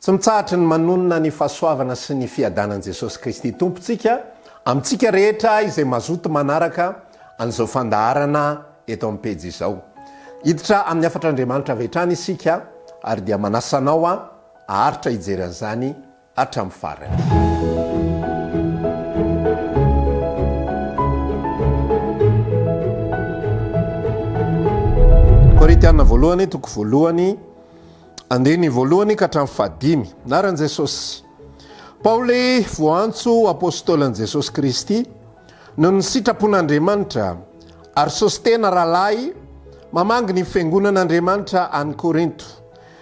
Tsy mitsahatry ny manonona ny fahasoavana sy ny fiadanan'i Jesosy Kristy Tompontsika amintsika rehetra izay mazoto manaraka an'izao fandaharana eto amin'ny pejy izao. Hiditra amin'ny hafatr'Andriamanitra avy hatrany isika ary dia manasa anao haharitra hijery an'izany hatramin'ny farany. Korintiana voalohany toko voalohany andininy voalohany ka hatramin'ny fahadimy. Anaran'i Jesosy. Paoly voantso ho apostolin'i Jesosy Kristy noho ny sitrapon'Andriamanitra ary Sostena rahalahy mamangy ny fiangonan'Andriamanitra any Korinto.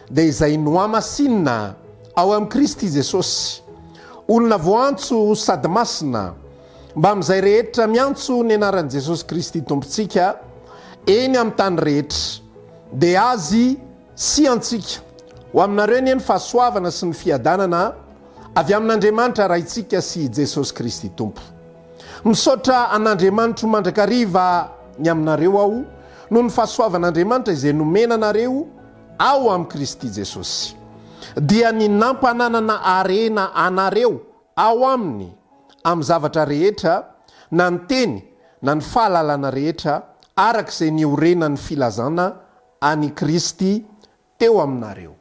dia izay nohamasinina ao amin'i Kristy Jesosy, olona voantso sady masina, mbamin'izay rehetra miantso ny anaran'i Jesosy Kristy Tompontsika eny amin'ny tany rehetra, dia Azy sy antsika. Ho aminareo anie ny fahasoavana sy ny fiadanana avy amin'Andriamanitra Raintsika sy i Jesosy Kristy Tompo. Misaotra an'Andriamanitro mandrakariva ny aminareo aho, noho ny fahasoavan'Andriamanitra izay nomena anareo, ao amin'i Kristy Jesosy, dia ny nampananana harena anareo ao Aminy amin'ny zavatra rehetra, na ny teny na ny fahalalana rehetra, araka izay niorenan'ny filazana an'i Kristy teo aminareo.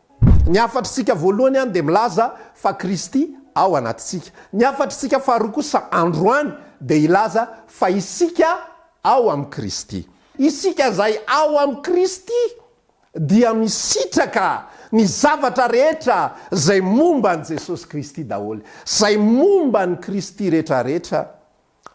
Ny hafatr'isika voalohany any dia milaza fa Kristy ao anatintsika. Ny hafatr'isika faharoa kosa androany dia hilaza fa isika ao amin'i Kristy. Isika izay ao amin'i Kristy dia misitraka ny zavatra rehetra izay momba an'i Jesosy Kristy daholo. Izay momba an'i Kristy rehetrarehetra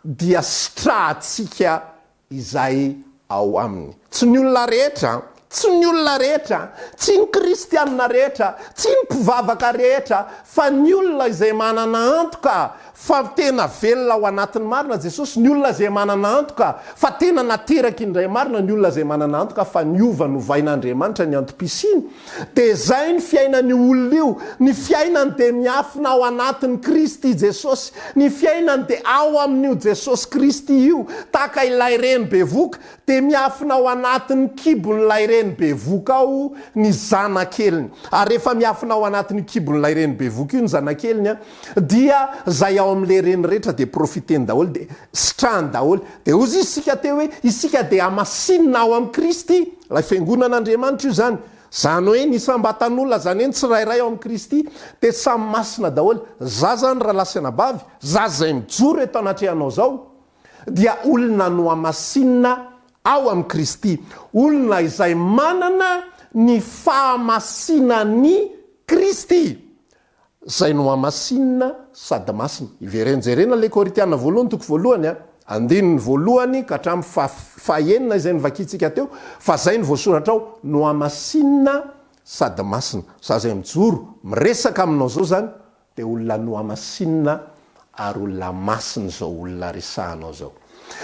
dia sitrahantsika izay ao aminy. Tsy ny olona rehetra, tsy ny olona rehetra, tsy ny kristianina rehetra, tsy ny mpivavaka rehetra, fa ny olona izay manana antoka fa tena velona ao anatin'ny marina Jesosy, ny olona izay manana antoka fa tena nateraky ny Ray marina, ny olona izay manana antoka fa niova novain'Andriamanitra ny antom-pisiany, dia izay ny fiainan'io olona io, ny fiainany dia miafina ao anatin'i Kristy Jesosy, ny fiainany dia ao amin'io Jesosy Kristy io, tahaka ilay reny bevoka, dia miafina ao anatin'ny kibon'ilay reny bevoka ao ny zanakeliny, ary rehefa miafina ao anatin'io kibon'ilay reny bevoka io ny zanakeliny, Dia zay ao amle reny rehetra dia profiteny daholo dia sitrahany daholo. Dia hozy izy isika teo hoe isika dia hamasinina ao amin'i Kristy, ilay fiangonan'Andriamanitra io zany. Zany hoe ny isam-batan'olona zany hoe ny tsirairay ao amin'i Kristy dia samy masina daholo. Za zany rahalahy sy anabavy, za zay mijoro eto anatrehanao zao dia olona nohamasinina ao amin'i Kristy. Olona izay manana ny fahamasinan'i Kristy. Izay nohamasinina sady masina. Ivereno jerena ilay Korintiana voalohany toko voalohany a, andininy voalohany ka hatramin'ny faha fahaenina izay novakintsika teo, fa izay no voasoratra ao, nohamasinina sady masina. Za izay mijoro miresaka aminao izao izany dia olona nohamasinina ary olona masina izao olona resahanao izao.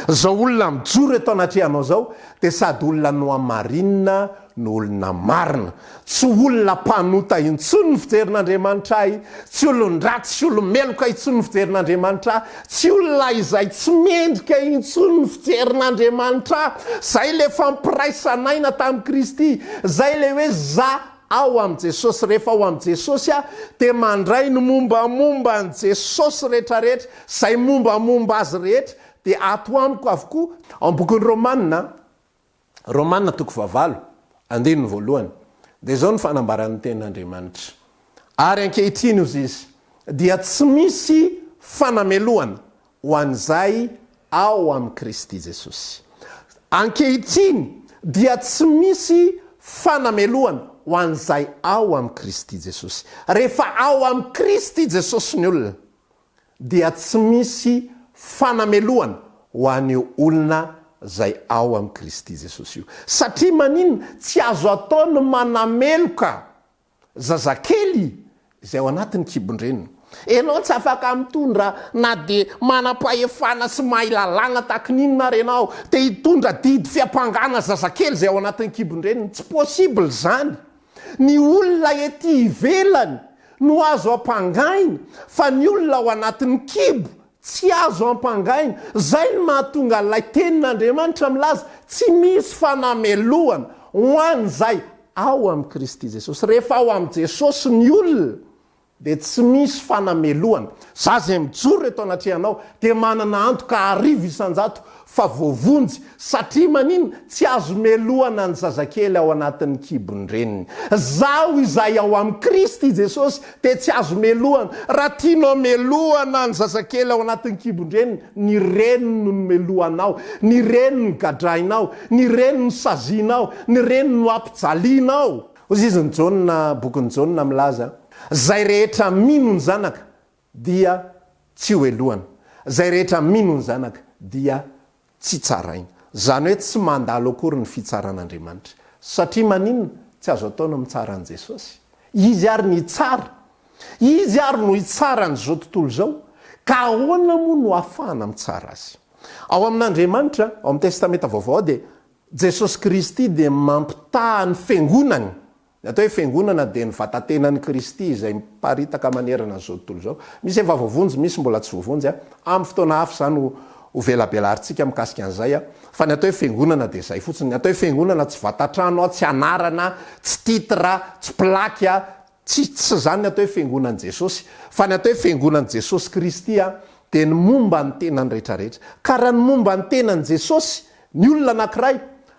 Izao olona mijoro eto anatrehanao izao dia sady olona nohamarinina no olona marina. Tsy olona mpanota intsony ny fijerin'Andriamanitra ahy, tsy olon-dratsy sy olo-meloka intsony ny fijerin'Andriamanitra ahy, tsy olona izay tsy mendrika intsony ny fijerin'Andriamanitra ahy. Izay ilay fampiraisan'aina tamin'i Kristy, izay ilay hoe za ao amin'i Jesosy. Rehefa ao amin'i Jesosy aho dia mandray ny mombamomba an'i Jesosy rehetrarehetra, izay mombamomba Azy rehetra dia ato amiko avokoa. Ao amin'ny bokin'ny Romana, Romana toko fahavalo, andininy voalohany, dia izao no fanambaran'ny Tenin'Andriamanitra, Ary ankehitriny, hozy izy, dia tsy misy fanamelohana ho an'izay ao amin'i Kristy Jesosy. Ankehitriny dia tsy misy fanamelohana ho an'izay ao amin'i Kristy Jesosy. Rehefa ao amin'i Kristy Jesosy ny olona, dia tsy misy fanamelohana ho an'io olona izay ao amin'i Kristy Jesosy io. Satria maninona? Tsy azo atao ny manameloka zazakely izay ao anatin'ny kibon-dreniny. Ianao tsy afaka mitondra na dia manam-pahefana sy mahay lalàna tahaky ny inona ary ianao te hitondra didy fiampangana zazakely izay ao anatin'ny kibon-dreniny. Tsy possible izany. Ny olona ety ivelany no azo ampangaina fa ny olona ao anatin'ny kibo tsy azo ampangaina. Izay no mahatonga an'ilay tenin'Andriamanitra milaza tsy misy fanamelohana ho an'izay ao amin'i Kristy Jesosy. Rehefa ao amin'i Jesosy ny olona. Dia tsy misy fanamelohana. Za zay mijoro eto anatrehanao dia manana antoka 1000% fa voavonjy satria maninona? Tsy azo melohana ny zazakely ao anatin'ny kibon-dreniny. Zaho izay ao amin'i Kristy Jesosy dia tsy azo melohana. Raha tianao melohana ny zazakely ao anatin'ny kibon-dreniny, ny reniny no nomelohanao, ny reniny no gadrainao, ny reniny no sazianao, ny reniny no ampijalianao. Hoy izy ny Jaona, bokin'i Jaona milaza, Izay rehetra mino ny Zanaka dia tsy ho helohana, izay rehetra mino ny Zanaka dia tsy tsaraina. Izany hoe tsy mandalo akory ny fitsaran'Andriamanitra. Satria maninona? Tsy azo atao ny mitsara an'i Jesosy. Izy ary ny hitsara. Izy ary no hitsara an'izao tontolo izao. Ka ahoana moa no ahafahana mitsara Azy? Ao amin'Andriamanitra, ao amin'ny Testamenta Vaovao ao dia Jesosy Kristy dia mampitaha ny Fiangonany, ny atao hoe Fiangonana dia ny vatatenan'i Kristy izay miparitaka manerana an'izao tontolo izao. Misy efa voavonjy, misy mbola tsy voavonjy. Amin'ny fotoana hafa izany ho ho velabelarintsika mikasika an'izay. Fa ny atao hoe Fiangonana dia izay fotsiny. Ny atao hoe Fiangonana tsy vatatrano, tsy anarana, tsy titre, tsy plaque, tsy tsy izany ny atao hoe Fiangonan'i Jesosy. Fa ny atao hoe Fiangonan'i Jesosy Kristy dia ny momba ny tenany rehetrarehetra. Ka raha ny momba ny tenan'i Jesosy Ny olona anankiray,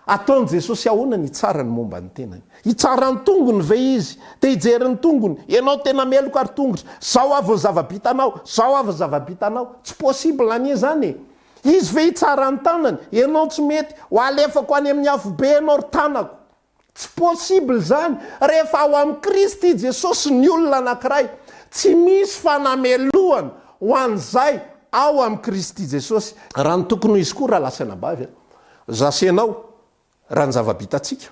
ataon'i Jesosy ahoana ny hitsara ny momba ny tenany? Hitsara ny tongony ve Izy? Te hijery ny tongony? Ianao tena meloka ry tongotra, zao avy ny zava-bitanao, zao avy ny zava-bitanao. Tsy possible anie zany e! Izy ve hitsara ny tanany? Ianao tsy mety, ho alefako any amin'ny afobe ianao ry tanako. Tsy possible izany rehefa ao amin'i Kristy Jesosy ny olona anankiray. Tsy misy fanamelohana ho an'izay ao amin'i Kristy Jesosy. Raha ny tokony ho izy koa rahalahy sy anabavy a, za sy ianao, raha ny zava-bitantsika,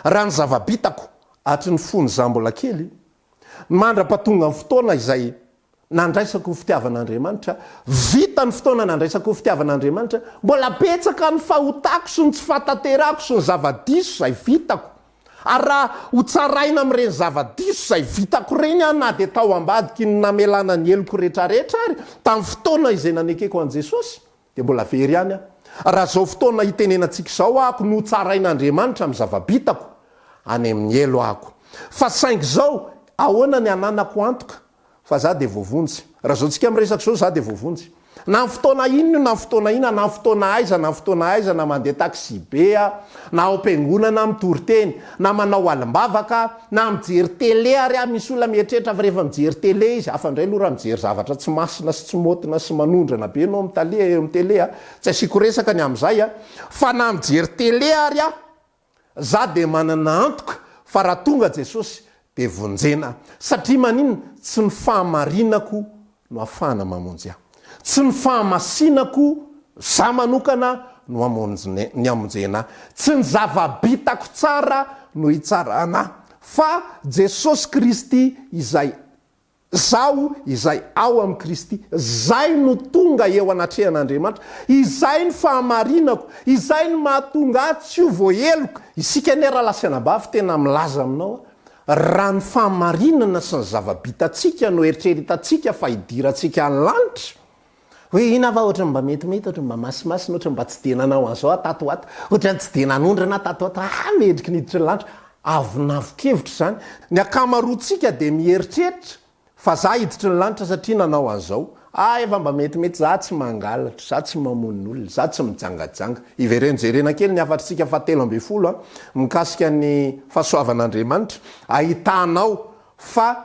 raha ny zava-bitako hatry ny fony za mbola kely, mandra-pahatonga ny fotoana izay nandraisako ny fitiavan'Andriamanitra, vita ny fotoana nandraisako ny fitiavan'Andriamanitra, mbola betsaka ny fahotako sy ny tsy fahatanterahako sy ny zava-diso izay vitako. Ary raha ho tsaraina amin'ireny zava-diso izay vitako ireny aho na dia tao ambadiky ny namelana ny heloko rehetrarehetra ary tamin'ny fotoana izay nanekeko an'i Jesosy, dia mbola very ihany aho. Raha izao fotoana itenenantsika izao ahako no hotsarain'Andriamanitra amin'ny zava-bitako, any amin'ny helo ahako. Fa saingy izao, ahoana ny hananako antoka fa za dia voavonjy? Raha izao tsika miresaka izao, za dia voavonjy. Na amin'ny fotoana inona io na amin'ny fotoana inona, na amin'ny fotoana aiza na amin'ny fotoana aiza, na mandeha taxi-be aho, na ao am-piangonana aho mitory teny, na manao alim-bavaka, na mijery télé ary aho, misy olona mieritreritra fa rehefa mijery télé izy, hafa indray aloha raha mijery zavatra tsy masina sy tsy maotina sy manondrana be ianao amin'ny eo amin'ny télé a, tsy asiako resaka ny amin'izay a, fa na mijery télé ary aho, za dia manana antoka fa raha tonga Jesosy dia vonjena aho, satria maninona? Tsy ny fahamarinako no afahana mamonjy ahy. Tsy ny fahamasinako za manokana no ny hamonjena ahy. Tsy ny zava-bitako tsara no hitsarana ahy, fa Jesosy Kristy izay zaho izay ao amin'i Kristy, zay no tonga eo anatrehan'Andriamanitra, izay ny fahamarinako, izay no mahatonga ahy tsy ho voaheloka. Isika anie rahalahy sy anabavy tena milaza aminao aho, Raha ny fahamarinana sy ny zava-bitantsika no eritreretantsika fa hidirantsika any lanitra, hoe ina va ohatran'ny mba metimety, ohatran'ny mba masimasina, ohatran'ny mba tsy dia nanao an'izao aho tato ho ato, ohatran'ny tsy dia nanondrana aho tato ho ato, ah mendriky ny hiditra ny lanitra. Avonavon-kevitra izany. Ny ankamaroantsika dia mieritreritra Fa za hiditry ny lanitra satria nanao an'izao. Ah efa mba metimety, za tsy mangalatra, za tsy mamono olona, za tsy mijangajanga. Ivereno jerena kely ny hafatritsika faha 13 an, mikasika ny fahasoavan'Andriamanitra, ahitanao fa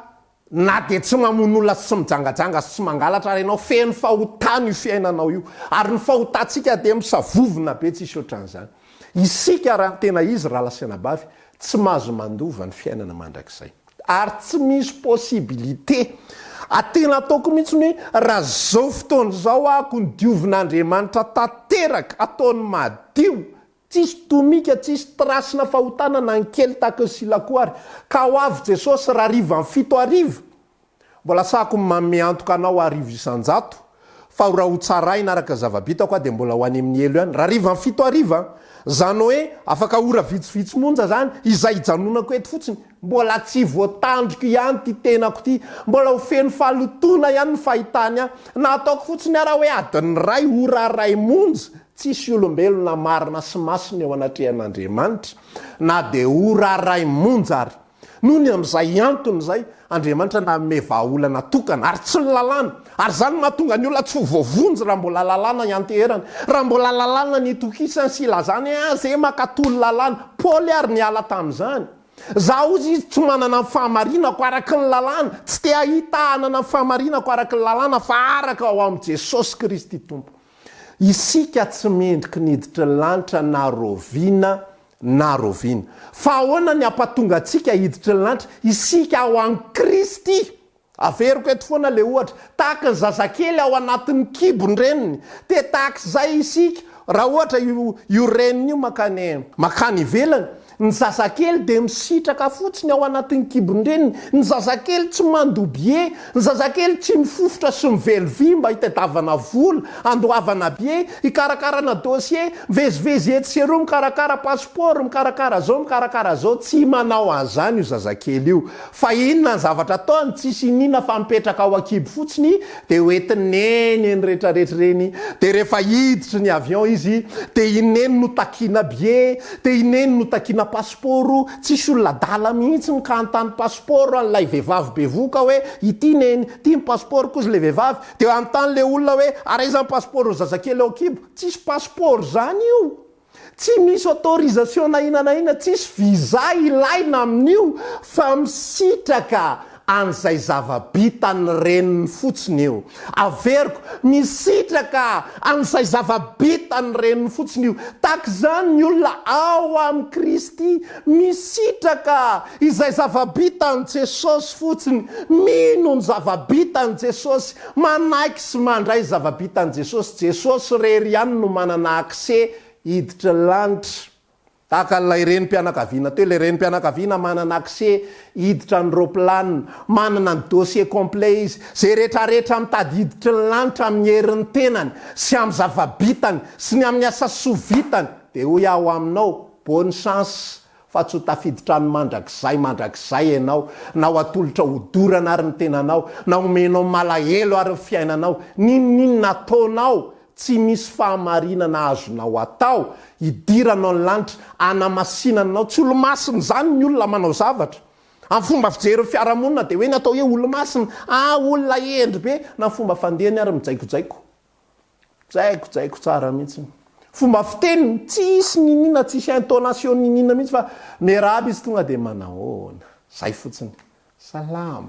na dia tsy mamono olona sy tsy mijangajanga sy tsy mangalatra ary ianao, feno fahotana io fiainanao io. Ary ny fahotantsika dia misavovona be tsisy ohatran'izany. Isika raha ny tena izy rahalahy sy anabavy, tsy mahazo mandova ny fiainana mandrakizay. Ary tsy misy possibilité. A tena ataoko mihitsy ny hoe raha zao fotoana izao ahako ny diovin'Andriamanitra tanteraka, ataony madio, tsisy tomika, tsisy trace-na fahotana na ny kely tahaka ny sila koa ary, ka ho avy Jesosy rahariva ny fito hariva, Mbola sahako ny manome antoka anao 1000% fa raha ho tsaraina araka ny zava-bitako aho dia mbola ho any amin'ny helo ihany rahariva ny fito hariva an! Zany hoe afaka ora vitsivitsy monja zany izay hijanonako eto fotsiny mbola tsy voatandriko ihany ity tenako ity, mbola ho feno fahalotoana ihany ny fahitany ahy, na ataoko fotsiny ara hoe adiny iray, ora iray monja, tsisy olombelona marina sy masina eo anatrehan'Andriamanitra na dia ora iray monja ary. Noho ny amin'izay antony izay, Andriamanitra nanome vahaolana tokana, ary tsy ny lalàna. Ary izany no mahatonga ny olona tsy ho voavonjy raha mbola lalàna ianteherany, raha mbola lalàna ny itokisany sy ilazany hoe, ah, ze mankatò ny lalàna. Paoly ary niala tamin'izany. Za hozy izy tsy manana ny fahamarinako araka ny lalàna, tsy te hahita hanana ny fahamarinako araka ny lalàna fa araka ao amin'i Jesosy Kristy Tompo. Isika tsy mendriky ny hiditry ny lanitra na roviana na roviana. Fa ahoana ny hampatonga antsika hiditry ny lanitra? Isika ao amin'i Kristy. Averiko eto foana le ohatra, tahaka ny zazakely ao anatin'ny kibon-dreniny, dia tahaka izay isika, raha ohatra io io reniny io mankany mankany ivelany, ny zazakely dia misitraka fotsiny ao anatin'ny kibon-dreniny, ny zazakely tsy mandoa billet, ny zazakely tsy mifofotra sy mively vy mba hitadiavana vola, handoavana billet, hikarakarana dossier, mivezivezy etsy sy eroa mikarakara passeport, mikarakara zao, mikarakara zao, tsy manao an'izany io zazakely io. Fa inona ny zavatra ataony? Tsisy iniana fa mipetraka ao ankibo fotsiny dia ho entin'i neny eny retraretra ireny dia rehefa hiditry ny avion izy dia i neny no takiana billet dia i neny no takiana passeport, tsisy olona adala mihitsy ny ka hanontany passeport an'ilay vehivavy bevohoka hoe ity neny, ity ny passeport-ko hozy ilay vehivavy dia hanontany ilay olona hoe ary aiza ny passeport-n'ny zazakely ao ankibo? Tsisy passeport izany io! Tsy misy autorisation na inona na inona, tsisy visa ilaina amin'io fa misitraka an'izay zava-bitan'ny reniny fotsiny io. Averiko, misitraka an'izay zava-bitan'ny reniny fotsiny io. Tahaka izany ny olona ao amin'i Kristy, misitraka izay zava-bitan'i Jesosy fotsiny, mino ny zava-bitan'i Jesosy, Manaiky sy mandray zava-bitan'i Jesosy. Jesosy irery ihany no manana accès hiditra ny lanitra. Tahaka an'ilay renim-pianakaviana teo, ilay renim-pianakaviana manana accès hiditra ny roplanina, manana ny dossier complet izy. Izay rehetrarehetra mitady hiditry ny lanitra amin'ny herin'ny tenany sy amin'ny zava-bitany sy ny amin'ny asa soa vitany, dia hoy aho aminao, bonne chance. Fa tsy ho tafiditra any mandrakizay mandrakizay ianao, na ho atolotra hodorana ary ny tenanao, na homenao malahelo ary ny fiainanao, n'inon'inona ataonao, tsy misy fahamarinana azonao atao, hidiranao ny lanitra, hanamasinana anao, tsy olo-masina izany ny olona manao zavatra. Amin'ny fomba fijerin'ny fiarahamonina dia hoe ny atao hoe olo-masina, ah olona hendry be, na ny fomba fandehany ary mijaikojaiko. Jaikojaiko tsara mihitsy. Fomba fiteniny, tsisy niniana, tsisy intonation niniana mihitsy fa miarahaba izy tonga dia manahoana. Zay fotsiny. Salama.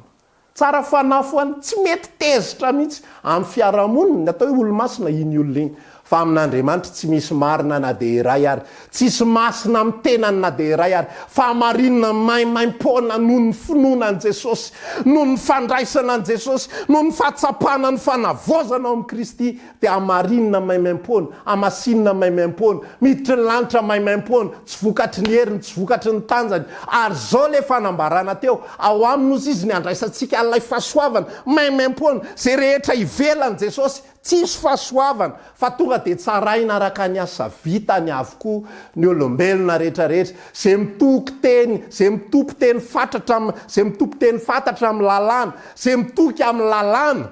Tsara fanahy foana, tsy mety tezitra mihitsy. Amin'ny fiarahamonina, ny atao hoe olo-masina iny olona iny. Fa amin'Andriamanitra tsy misy marina na dia iray ary. Tsisy masina amin'ny tenany na dia iray ary. Fahamarinana maimaimpoana noho ny finoana an'i Jesosy, noho ny fandraisana an'i Jesosy, noho ny fahatsapana ny fanavaozana ao amin'i Kristy, dia hamarinina maimaimpoana, hamasinina maimaimpoana, miditry ny lanitra maimaimpoana, tsy vokatry ny heriny, tsy vokatry ny tanjany. Ary izao ilay fanambarana teo, ao aminy hozy izy ny handraisantsika an'ilay fahasoavana, maimaimpoana, izay rehetra ivelan'i Jesosy, Tsisy fahasoavana fa tonga dia tsaraina araka ny asa vitany avokoa ny olombelona rehetra rehetra, ze mitoky teny, ze mitompo teny fatratra am, ze mitompo teny fantatra amin'ny lalàna, ze mitoky amin'ny lalàna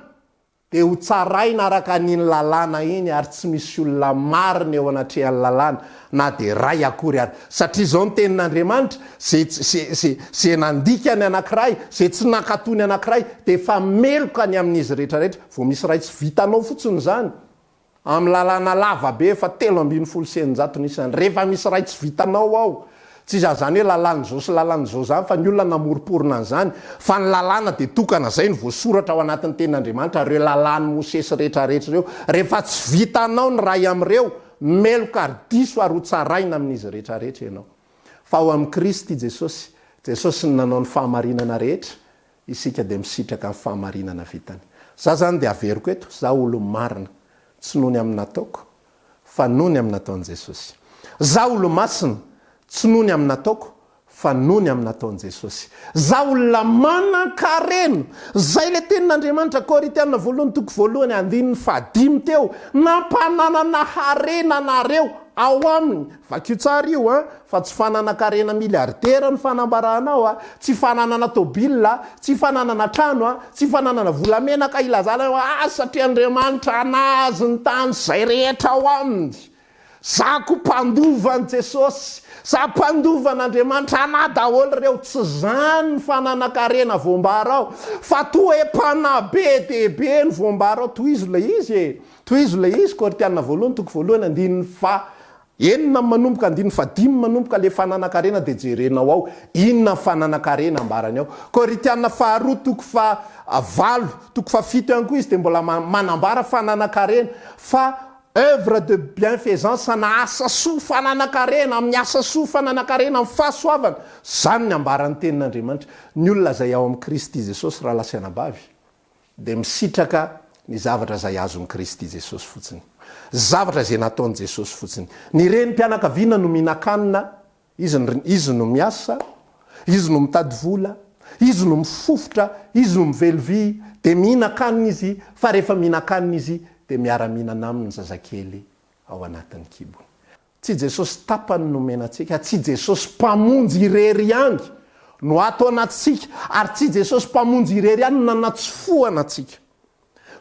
dia ho tsaraina araka an'iny lalàna iny ary tsy misy olona marina eo anatrehan'ny lalàna na dia iray akory ary satria izao ny tenin'Andriamanitra, ze ze ze ze nandika ny anankiray, ze tsy nankatò ny anankiray dia efa meloka ny amin'izy rehetra rehetra. Vao misy iray tsy vitanao fotsiny izany, amin'ny lalàna lava be efa 613 ny isany, rehefa misy iray tsy vitanao ao, tsy iza izany hoe lalàn'izao sy lalàn'izao izany fa ny olona namoromporona an'izany, fa ny lalàna dia tokana, izay no voasoratra ao anatin'ny tenin'Andriamanitra, ireo lalàn'i Mosesy rehetra rehetra ireo, rehefa tsy vitanao ny iray amin'ireo, meloka ary diso ary ho tsaraina amin'izy rehetra rehetra ianao. Fa ao amin'i Kristy Jesosy, Jesosy no nanao ny fahamarinana rehetra, Isika dia misitraka ny fahamarinana vitany. Za zany dia averiko eto, za olo-marina, tsy noho ny amin'ny nataoko, fa noho ny amin'ny nataon'i Jesosy. Za olo-masina, tsy noho ny amin'ny nataoko, fa noho ny amin'ny nataon'i Jesosy. Za olona manan-karena. Zay ilay tenin'Andriamanitra, Korintiana voalohany toko voalohany andininy fahadimy teo, nampananana harena anareo ao aminy. Vakio tsara io an! Fa tsy fananan-karena milliardaire ny fanambarana ao a! Tsy fananana tôbila a! Tsy fananana trano a! Tsy fananana volamena ka ilazana hoe ah satria Andriamanitra anazy ny tany sy izay rehetra ao aminy! Za ko mpandova an'i Jesosy, za mpandova an'Andriamanitra, anah daholo ireo, tsy zany ny fananan-karena voambara ao, fa toe-panahy be dia be no voambara ao, tohizo ilay izy e, tohizo ilay izy, Korintiana voalohany toko voalohany andininy faha enina manomboka andininy faha dimy manomboka le fananan-karena dia jerenao ao inona ny fananan-karena ambarany ao, Korintiana faharoa toko faha valo toko faha fito ihany koa izy dia mbola manambara fananan-karena fa Oeuvre de bienfaisance na asa soa fananan-karena, amin'ny asa soa fananan-karena, amin'ny fahasoavana. Izany ny ambaran'ny Tenin'Andriamanitra. Ny olona izay ao amin'i Kristy Jesosy, rahalahy sy anabavy, dia misitraka ny zavatra izay azon'i Kristy Jesosy fotsiny. Zavatra izay nataon'i Jesosy fotsiny. Ny renim-pianakaviana no mihinan-kanina Izy no izy no miasa, izy no mitady vola, izy no mifofotra, izy no mively vy, dia mihinan-kanina izy, fa rehefa mihinan-kanina izy dia miara-mihinana aminy ny zazakely ao anatin'ny kibony. Tsy Jesosy tapany no omena antsika, tsy Jesosy Mpamonjy irery ihany no ato anatintsika, ary tsy Jesosy Mpamonjy irery ihany no nanatsofohana antsika.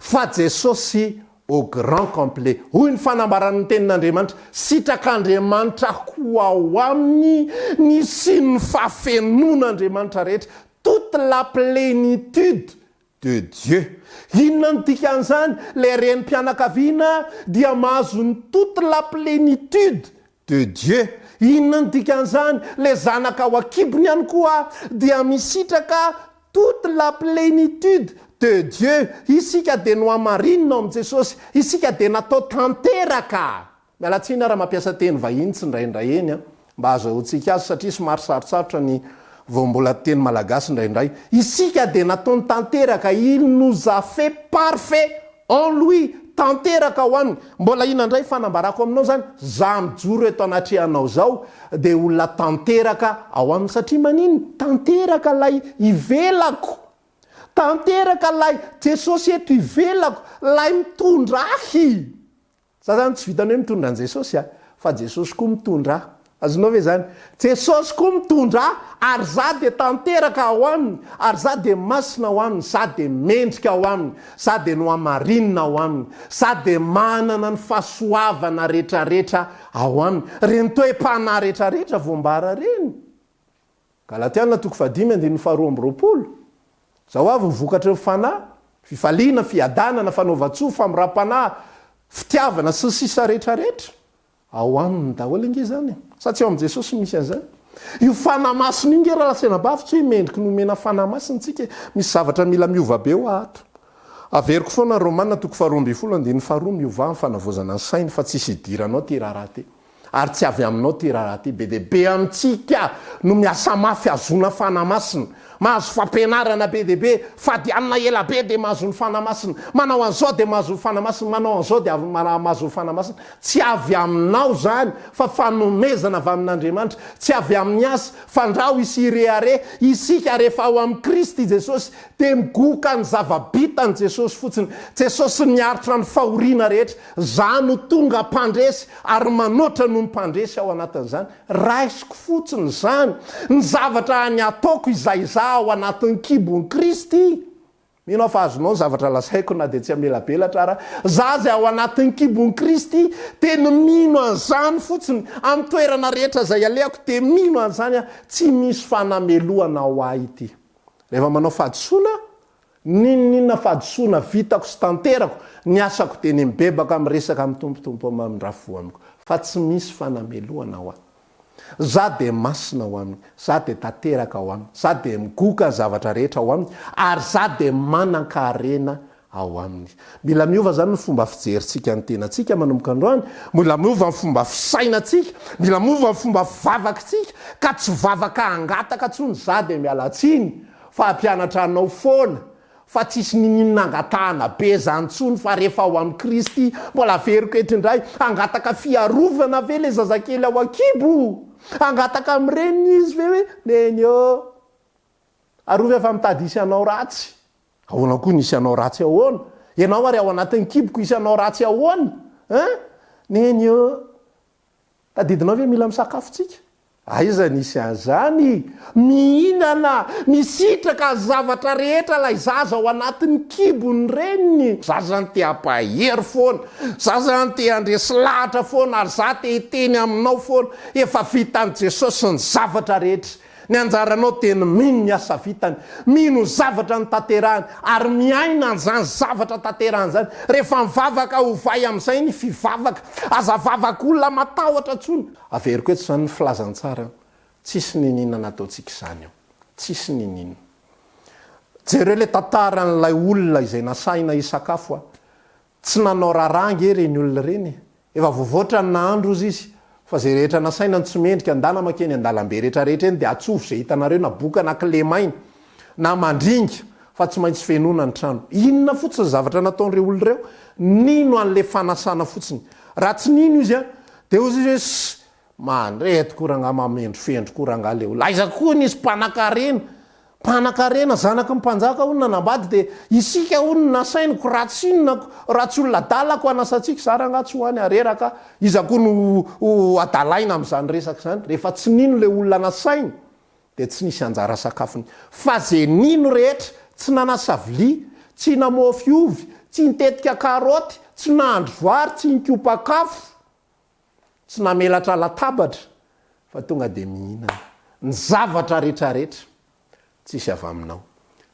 Fa Jesosy au grand complet. Hoy ny fanambaran'ny Tenin'Andriamanitra, Sitrak'Andriamanitra ho ao aminy ny hisian'ny fahafenoan'Andriamanitra rehetra, toute la plénitude de Dieu. Inona no dikan'izany? Ilay renim-pianakaviana dia mahazo ny toute la plénitude de Dieu. Inona no dikan'izany? Ilay zanaka ao an-kibony ihany koa dia misitraka toute la plénitude de Dieu. Isika dia nohamarinina ao amin'i Jesosy. Isika dia natao tanteraka. Miala tsiny aho raha mampiasa teny vahiny tsindraindray eny an, mba ahazahoantsika azy satria somary sarotsarotra ny vao mbola teny malagasy indraindray. Isika dia nataony tanteraka, il nous a fait parfait En lui, tanteraka ao aminy. Mbola inona indray fanambarako aminao izany? Za mijoro eto anatrehanao izao dia olona tanteraka ao aminy satria maninona? Tanteraka ilay ivelako. Tanteraka ilay Jesosy eto ivelako, ilay mitondra ahy. Za zany tsy vitan'ny hoe mitondra an'i Jesosy a, fa Jesosy koa mitondra ahy. Azonao ve izany? Jesosy koa mitondra ahy ary za dia tanteraka ao aminy, ary za dia masina ao aminy, za dia mendrika ao aminy, za dia nohamarinina ao aminy, za dia manana ny fahasoavana retraretra ao aminy. Ireny toe-panahy retraretra voambara ireny. Galatiana toko fahadimy andininy faharoa amby roapolo, Izao avy ny vokatry ny Fanahy, fifaliana, fiadanana, fanaovan-tsoa, famoram-panahy, fitiavana, sy ny sisa rehetra rehetra. Ao aminy daholo ange izany e! Sa tsy ao amin'i Jesosy no misy an'izany? Io Fanahy Masina io nge rahalahy sy anabavy tsy hoe mendriky ny homena Fanahy Masina tsika e! Misy zavatra mila miova be hoa ato. Averiko foana Romana toko faharoa ambin'ny folo andininy faharoa miovà amin'ny fanavaozana ny saina fa tsisy idiranao ity raharaha ity. Ary tsy avy aminao ity raharaha ity. Be dia be amintsika no miasa mafy hahazoana Fanahy Masina. Mahazo fampianarana be dia be, fady hanina ela be dia mahazo ny Fanahy Masina. Manao an'izao dia mahazo ny Fanahy Masina, manao an'izao dia mahazo ny Fanahy Masina. Tsy avy aminao izany fa fanomezana avy amin'Andriamanitra. Tsy avy amin'ny asa, fandrao hisy hirehareha. Isika rehefa ao amin'i Kristy Jesosy dia migoka ny zava-bitan'i Jesosy fotsiny. Jesosy niaritra ny fahoriana rehetra. Za no tonga mpandresy ary manoatra noho ny mpandresy ao anatin'izany. Raisiko fotsiny izany. Ny zavatra any ataoko izay za ao anatin'ny kibon'i Kristy. Mino aho fa azonao ny zavatra lazaiko na dia tsy hamelabelatra ara. Za izay ao anatin'ny kibon'i Kristy dia ny mino an'izany fotsiny. Amin'ny toerana rehetra izay alehako dia mino an'izany aho. Tsy misy fanamelohana ho ahy ity. Rehefa manao fahadisoana aho, N'inon'inona fahadisoana vitako sy tanterako, ny asako dia ny mibebaka miresaka amin'ny Tompo, Tompo ô mamindrà fo amiko, fa tsy misy fanamelohana ho ahy. Za dia masina ao Aminy, za dia tanteraka ao Aminy, za dia migoka ny zavatra rehetra ao Aminy, ary za dia manan-karena ao Aminy. Mila miova izany ny fomba fijerintsika ny tenantsika manomboka androany, mila miova ny fomba fisainantsika, mila miova ny fomba fivavakitsika, ka tsy vavaka hangataka intsony, za dia miala tsiny, Fa hampianatra anao foana fa tsisy niniana angatahana be zany tsony fa rehefa ao amin'i Kristy, mbola averiko eto indray, hangataka fiarovana ve le zazakely ao an-kibo? Hangataka amin'ny reniny izy ve hoe neny ô, arovy aho fa mitady hisy hanao ratsy? Ahoana koa ny hisy hanao ratsy ahoana? Ianao ary ao anatin'ny kiboko hisy hanao ratsy ahoana? Hein? Neny ô, tadidinao ve mila misakafo tsika? Aiza nisy an'izany? Mihinana, misitraka ny zavatra rehetra ilay zaza ao anatin'ny kibon'ny reniny. Za zany te hampahery foana, za zany te handresy lahatra foana ary za te hiteny aminao foana, efa vitan'i Jesosy ny zavatra rehetra. Ny anjaranao dia ny mino ny asa vitany, mino ny zavatra notanterahany ary miaina an'izany zavatra tanterahany izany. Rehefa mivavaka ovay amin'izay ny fivavaka. Aza vavak'olona matahotra intsony. Averiko eto izany ny filazantsara, tsisy niniana nataontsika izany eo. Tsisy niniana. Jereo ilay tantaran'ilay olona izay nasahina hisakafo a. Tsy nanao raharaha ange ireny olona ireny e. Efa voavoatra ny nahandro ozy izy, fa izay rehetra nasaina no tsy mendrika, ndana makeny an-dalambe rehetra rehetra eny dia atsofo izay hitanareo na boka na kilemaina na mandringa fa tsy maintsy fenoina ny trano. Inona fotsiny ny zavatra nataon'ireo olona ireo? Nino an'ilay fanasana fotsiny. Raha tsy nino izy an, dia hozy izy hoe ss, mandreto koa rangahy, mamendrofendro koa rangahy ilay olona. Aiza koa nisy mpanakarena, mpanakarena, zanaky ny mpanjaka hono nanambady dia isika hono no nasainy ko raha tsy inona ko, raha tsy olona adala ko hanasantsika, za rangahy tsy ho any hareraka a, iza koa no ho adalaina amin'izany resaka izany, rehefa tsy nino ilay olona nasainy dia tsy nisy anjara sakafony. Fa ze nino rehetra, tsy nanasa vilia, tsy namofy ovy, tsy nitetika karaoty, tsy nahandro vary, tsy nikopa-kafo, tsy namelatra latabatra, fa tonga dia mihinana. Ny zavatra retraretra, tsisy avy aminao,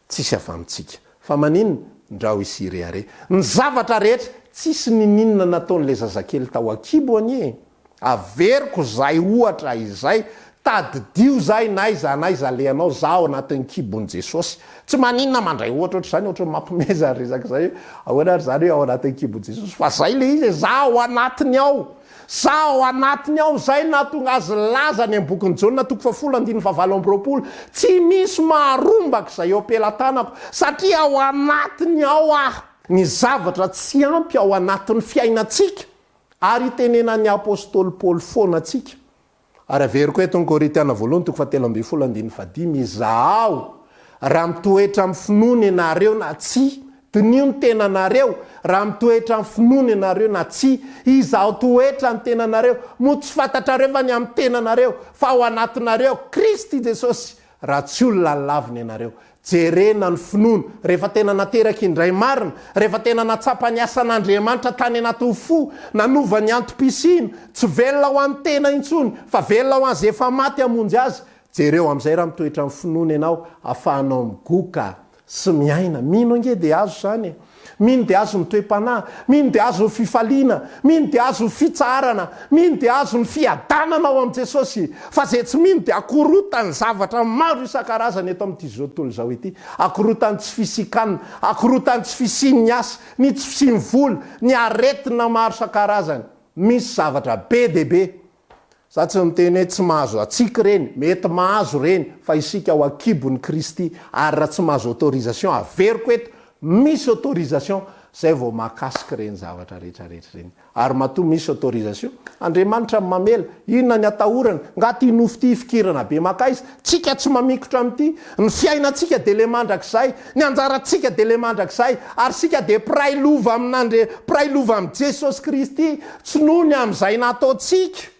tsisy avy amintsika. Fa maninona? Ndrao hisy hirehareha. Ny zavatra rehetra, tsisy nininona nataon'ilay zazakely tao an-kibo anie e! Averiko zay ohatra izay, tadidio zay n'aiza n'aiza alehanao, za ao anatin'ny kibon'i Jesosy. Tsy maninona mandray ohatra ohatr'izany, ohatran'ny mampime zany resaka zay hoe ahoana ary zany hoe ao anatin'ny kibon'i Jesosy, fa zay le izy e, za ao anatiny ao, za ao anatiny ao, zay no nahatonga azy nilaza any amin'ny bokin'i Jaona toko fahafolo andininy fahavalo ambiroapolo, tsy misy maharombaka izay eo am-pelatanako, satria ao anatiny ao aho. Ny zavatra tsy ampy ao anatin'ny fiainantsika Ary itenenan'ny apostoly Paoly foana antsika. Ary averiko eto ny Korintiana voalohany toko fahatelo ambinifolo andininy fahadimy, Izahao raha mitoetra amin'ny finoana ianareo na tsia. Diniho ny tenanareo, raha mitoetra amin'ny finoana ianareo na tsia. Izahao toetra ny tenanareo. Moa tsy fantatrareo va ny amin'ny tenanareo, fa ao anatinareo Kristy Jesosy, raha tsy olona lavina ianareo. Jerena ny finoana, rehefa tena nateraka indray marina, rehefa tena natsapa ny asan'Andriamanitra tany anatin'ny fo, nanova ny antom-pisiana, tsy velona ho an'ny tena intsony, fa velona ho an'izay efa maty hamonjy azy. Jereo amin'izay raha mitoetra amin'ny finoana ianao, ahafahanao migoka sy miaina. Mino ange dia azo izany e! Mino dia azo ny toe-panahy, mino dia azo ny fifaliana, mino dia azo ny fitsaharana, mino dia azo ny fiadanana ao amin'i Jesosy. Fa izay tsy mino dia akorotan'ny zavatra maro isan-karazany eto amin'ity izao tontolo izao ity. Akorotan'ny tsy fisian-kanina, akorotan'ny tsy fisian'ny asa, ny tsy fisian'ny vola, ny aretina maro isan-karazany. Misy zavatra be dia be Za tsy miteny hoe tsy mahazo antsika ireny, mety mahazo ireny fa isika ao ankibon'i Kristy ary raha tsy mahazo autorisation, averiko eto, misy autorisation zay vao mahakasika ireny zavatra rehetra rehetra ireny. Ary matoa misy autorisation, Andriamanitra no mamela, inona ny atahorana, nga ty nofo ty hifikirana be makaiza, tsika tsy mamikotra amin'ity, ny fiainantsika dia le mandrakizay, ny anjarantsika dia le mandrakizay, ary isika dia mpiray lova amin'Andria, mpiray lova amin'i Jesosy Kristy, Tsy noho ny amin'izay nataontsika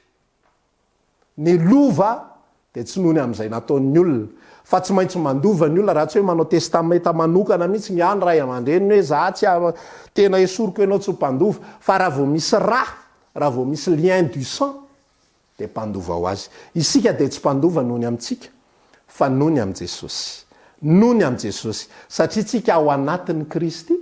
ny lova dia tsy noho ny amin'izay nataon'ny olona. Fa tsy maintsy mandova ny olona raha tsy hoe manao testamenta manokana mihitsy ny ahy ny ray aman-dreniny hoe za tsy tena esoriko ianao tsy ho mpandova. Fa raha vao misy ra, raha vao misy lien du sang dia mpandova ho azy. Isika dia tsy mpandova noho ny amintsika fa noho ny amin'i Jesosy. Noho ny amin'i Jesosy. Satria tsika ao anatin'i Kristy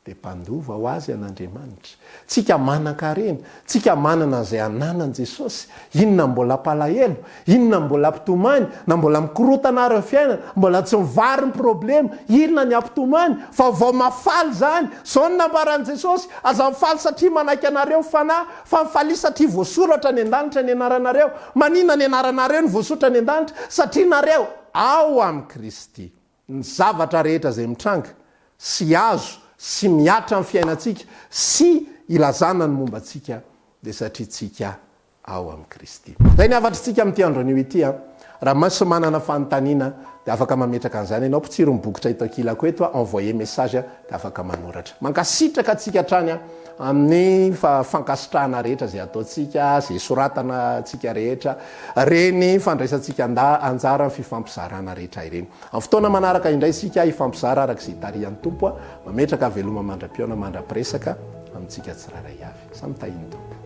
Dia mpandova ho azy an'Andriamanitra. Tsika manan-karena, tsika manana an'izay ananan'i Jesosy. Inona mbola hampalahelo? Inona mbola hampitomany? Na mbola mikorotana ary ny fiainana, mbola tsy mivary ny problema, inona ny hampitomany? Vaovao mahafaly izany! Izao no nambaran'i Jesosy, Aza mifaly satria manaiky anareo ny Fanahy, fa mifalia satria voasoratra any an-danitra ny anaranareo. Maninona ny anaranareo no voasoratra any an-danitra? Satria nareo ao amin'i Kristy. Ny zavatra rehetra izay mitranga sy azo sy mihatra amin'ny fiainantsika sy ilazana ny momba antsika dia satria tsika ao amin'i Kristy. Izay ny hafatritsika amin'ity andro anio ity an! Raha misy manana fanontaniana Dia afaka mametraka an'izany ianao, potsiro ny bokotra eto ankilako eto, envoyer message, dia afaka manoratra. Mankasitraka antsika hatrany amin'ny fankasitrahana rehetra izay ataontsika, izay soratana antsika rehetra, ireny fandraisantsika anjara amin'ny fifampizarana rehetra ireny. Amin'ny fotoana manaraka indray isika hifampizara araka izay itarihan'ny Tompo, mametraka veloma mandra-pihaona mandra-piresaka amintsika tsirairay avy. Samy tahin'ny Tompo.